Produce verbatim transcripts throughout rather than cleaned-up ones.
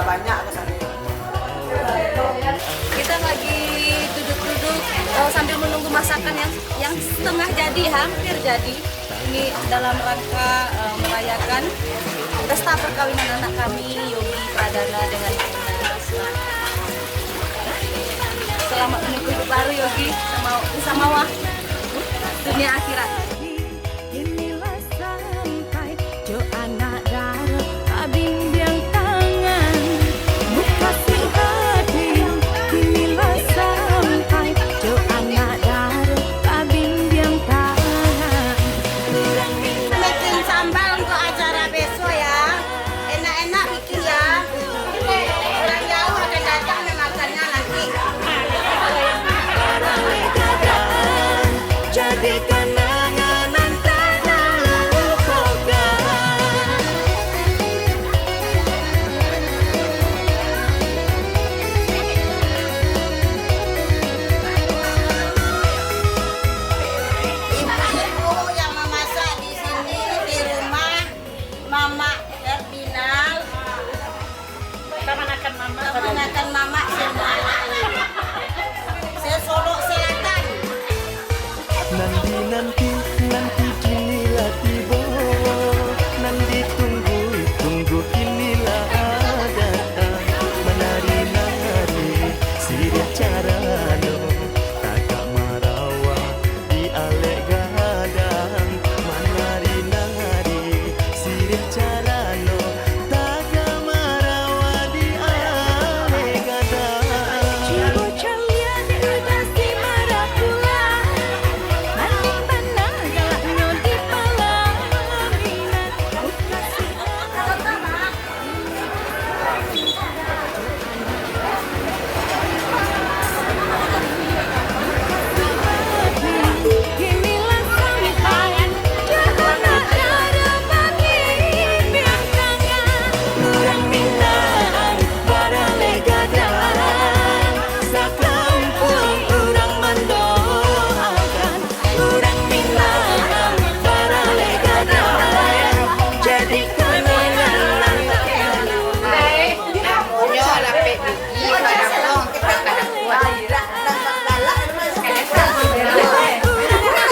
Banyak ke sana. Kita lagi duduk-duduk, eh, sambil menunggu masakan yang, yang setengah jadi, hampir jadi. Ini dalam rangka, eh, merayakan pesta perkawinan anak kami, Yogi Pradana, dengan Nina Risma. Selamat menempuh hidup baru, Yogi, sama, sama wah dunia akhirat. Kini lah santai, jo anak daro babimbiang tangan. Mukasuik hadir, kini lah santai, jo anak daro babimbiang tangan. Bikin sambal untuk acara besok ya. Enak-enak bikin ya. Orang jauh akan datang memakannya nanti. Jadi kenangan nan tak terlupakan. Ibu-ibu yang memasak di sini, di rumah, Mamak Ferdinand. Kamanakan Mamak. Kamanakan Mamak semua. Se-Solok Selatan. Nan dinanti, nanti kini lah tibo. Nan ditunggu, tunggu kini lah datang. Manari-nari, siriah carano, tagak marawa di alek gadang, manari-nari, siriah carano, tagak marawa di alek gadang. Cubo caliak dek udasi marapula, manih bana galaknyo di palaminan. Urang Minang, baralek gadang, jadi kanangan nan tak talupakan. Nyo lapek gigi, kadang-kadang kuat.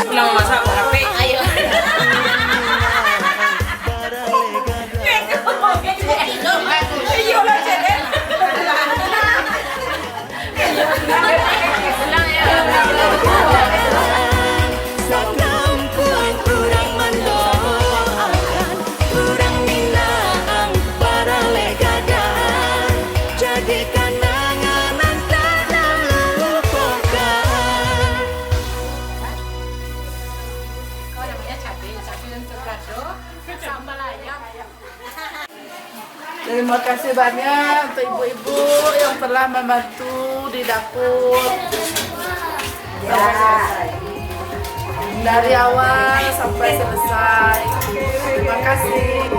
Pulang masak, lapek. Ayo. Iyo lah, cek. Sakampuang urang mandoakan, urang Minang baralek gadang, jadi kanangan nan tak talupakan. Terima kasih banyak untuk ibu-ibu yang telah membantu di dapur. Ya. Dari awal sampai selesai. Terima kasih.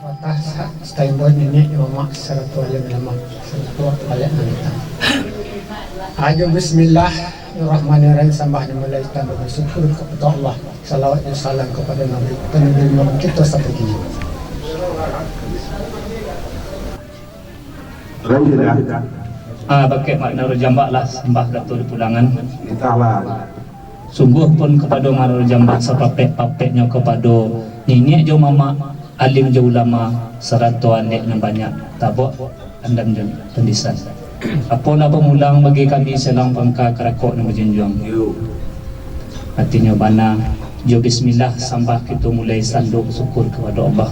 Patah sa-, standby niniak jo mamak sarato alim ulama, sarato alek nan datang. Ajo bismillahirrahmanirrahim, sambah dimulai tanpa bersyukur kepada Allah. Salawat dan salam kepada Nabi, penuntun kita sampai kini. Lanjutlah. Ah, bakeh makna rujambak lah, sambah kato di pulangan. Entahlah. Sungguahpun kapado marujambak sapapek-papeknyo kapado niniak jo mamak, alim jo ulama, sarato alek nan banyak, tabok andam jo pandisan. Apolah pamulang bagi kami silang pangka karakok nan bajunjuang. Yo. Artinyo bana, jo bismillah sambah kito mulai sanduak syukur kapado Allah.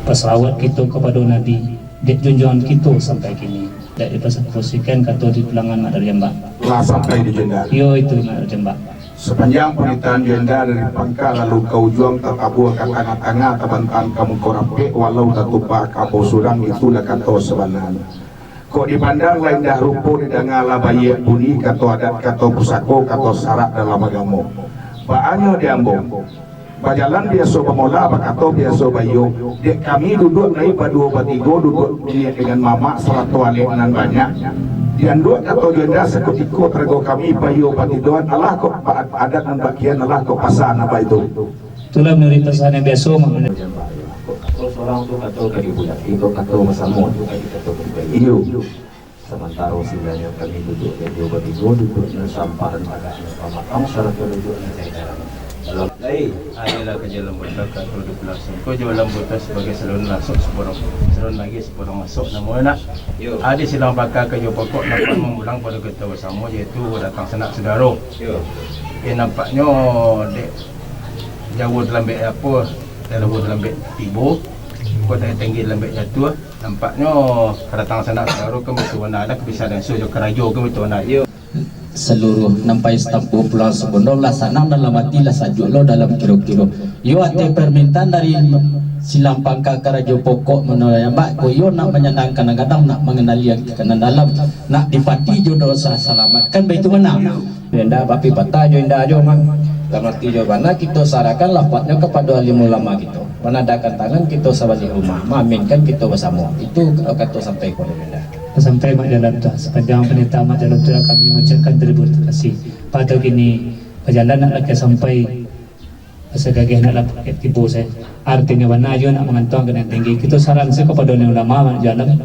Pasalawat kito kapado Nabi, dek junjuangan kito sampai kini. Dek dipasaksikan kato di pulangan mak dari jambak. Lah sampai di jenda. Yo, itu mak dari jambak. Sapanjang panitahan jenda dari pangka lalu ka ujuang, tatabua ka tangah-tangah, tabantahan ka muko rapek, walau tatupa ka ambo surang, itulah kato sabananyo. Kok dipandang lah indah rupo, didanga lah baiak bunyi, kato adat, kato pusako, kato sarak dalam agamo. Baanyo di ambo, bajalan biaso bamola, bakato biaso baiyo. Dek kami duduak lai baduo batigo, duduak niniak dengan mamak, sarato alek nan banyak. Dianduak kato jenda sakutiko, tarago kami baiyo batidoan, alah kok ba-, adat nan bakian, alah kok pasa nan baitu. Itulah manuruik pasanan biaso, Mak. Kato surang tu kato ka dibulaki, kok kato basamo tu ka dikato pribadi. Iyo. Samantaro silanyo kami duduak jo batigo, duduak nan samparan tagak nan pamatang, sarato duduak nan jajaran. Dalam lai, ayolah ka jalan buta, kato di pulang singko, jalan buta sabagai saluran masuk, saluran, saluran lagi saluran masuk, namo nak. Yo. Adi silang pangka kayu pokok, nan paling mamulang pado kito basamo, yaitu datang sanak sudaro. Yo. Eh, nampaknyo dek jauah talambek apo, jauah talambek tibo, kok dari tinggi talambek jatuah. Nampaknyo kadatangan sanak sudaro kan batua bana, ado kabisan langsung jo karajo kan batua bana. Iyo. Saluruah nan pai satampuah pulang sabondo, lah sanang dalam ati, lah sajuak lo dalam kiro-kiro. Iyo, ati parmintaan dari silang pangka karajo pokok mano jambak ko, iyo nak manyanangkan nan gadang, nak manganalian ka nan dalam, nak dipati jo dosa salamat. Kan baitu bana? Indak bapipatah jo indak jo mah. Dalam ati jo bana, kito sarahkan lafadnyo kapado alim ulama kito. Manandakan tangan kito sabaleh rumah, maaminkan kito basamo. Itu kato sampai ko, Ibunda. Sampai mak jalan tu, sapanjang panitahan mak jalan tu, kami mangucapkan tarimo kasih. Pado kini, bajalan nak lakeh sampai, asa gageh nak lapeh tibo se. Artinyo bana juo nak mangantuang ka nan tinggi. Kito saran se kapado ulama mak jalan.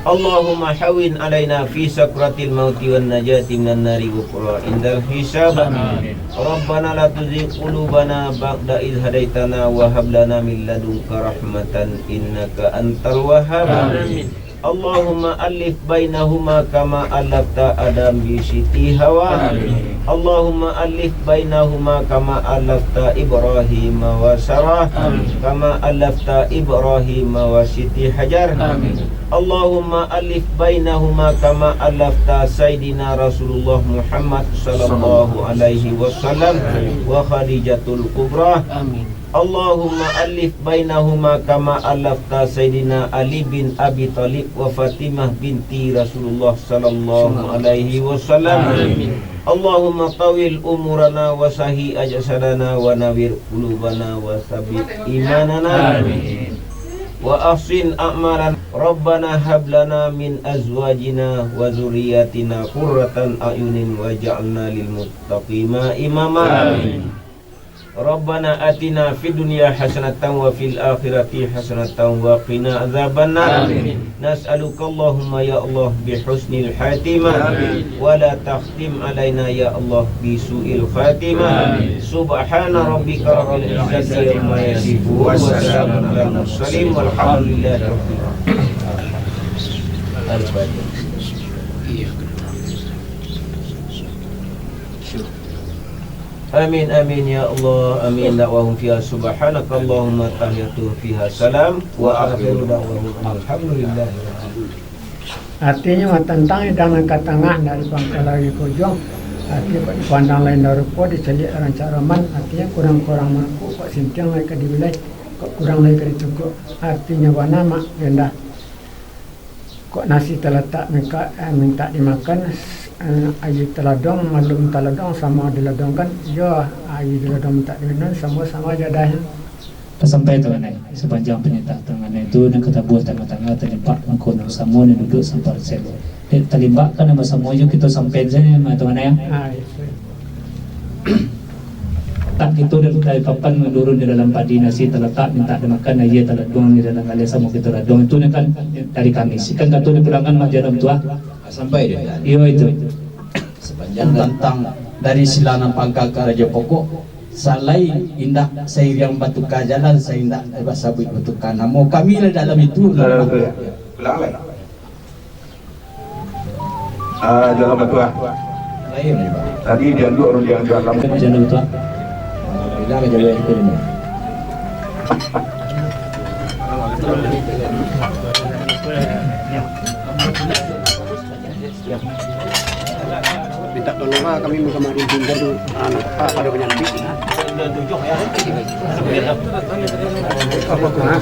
Allahumma hawwin alaina fi sakratil mauti wan najati minan nari wa qura indal hisab. Amin. Rabbana la tuzigh qulubana ba'da idh hadaitana wa hab lana min ladunka rahmatan innaka antal wahhab. Amin. Allahumma allif bainahuma kama allafta Adam bi Siti Hawa. Amin. Allahumma allif bainahuma kama allafta Ibrahim wa Sarah. Amin. Kama allafta Ibrahim wa Siti Hajar. Amin. Allahumma allif bainahuma kama allafta Sayyidina Rasulullah Muhammad sallallahu alaihi wasallam wa Khadijatul Kubra. Amin. Allahumma allif bainahuma kama allafta Sayyidina Ali bin Abi Thalib wa Fatimah binti Rasulullah sallallahu alaihi wasallam. Amin. Allahumma tawil umurana wa sahi ajsadana wa nawir qulubana wa sabbit imanana. Amin. Wa ahsin a'malana. Rabbana hab lana min azwajina wa dzurriyyatina qurratan a'yunin waj'alna lil muttaqina imama. Amin. Rabbana atina fid dunya hasanatan wa fil akhirati hasanatan wa qina adzabannar. Amin. Nas'aluka Allahumma ya Allah bi husnil khatimah. Amin. Wa la takhtim alaina ya Allah bi su'il khatimah. Amin. Subhana rabbika rabbil izzati amma yasifun. Wa salamun alal mursalin walhamdulillahi rabbil alamin. Amin, amin, ya Allah, amin. Da'wahum fiha subhanakallahumma, tahiyatuhum fiha salam, wa akhiru da'wahum alhamdulillahi rabbil alamin. Artinyo, tantang hidang nan ka tangah dari pangka lari ka ujuang, artinyo, kok dipandang lain rupo, dicaliak rancak roman, artinyo, kurang-kurang mangko, kok sintiang lai ka diulai, kok kurang lai ka ditungkok, artinyo, bana mak rendah. Kok nasi talatak mingka-, eh, mintak dimakan, eh, aia taladuang, malum taladuang samo diladuangkan, iyo, aia diladuang mintak diminum, samo-samo aja dah. Sampai tu, Anai, sapanjang panitah tu, Anai, tu nan katabuah tangah-tangah, talimpak mangko nan samo, nan duduak sampar selo. Dek talimbak kan nan basamo jo kito sampai di sini, mah, tu, Anai, ya? Ah, iyo. Tak kito dari, dari papan manurun di dalam padi, nasi talatak mintak dimakan, aia taladuang di dalam galeh samo kito laduang. Itu ni kan dari kami. Sikan kato dipulangkan mak jalan tuah. Sampai dia. Iyo itu. Sapanjang tantang dari silangan pangka ka rajo pokok, salai indak sairiang batuka jalan, saindak basabuik batuka namo. Kami lah dalam itu. Dalam itu, ya. Pulang lah. Ah, jalan batuah. Tadi dianduak, urang dianduak lamo. Jalan batuah. Bilang ka jalan itu ni. Minta tolong lah kami, minta maaf, minta tu, anu, Pak, pada penyakit. Apa tu, ha?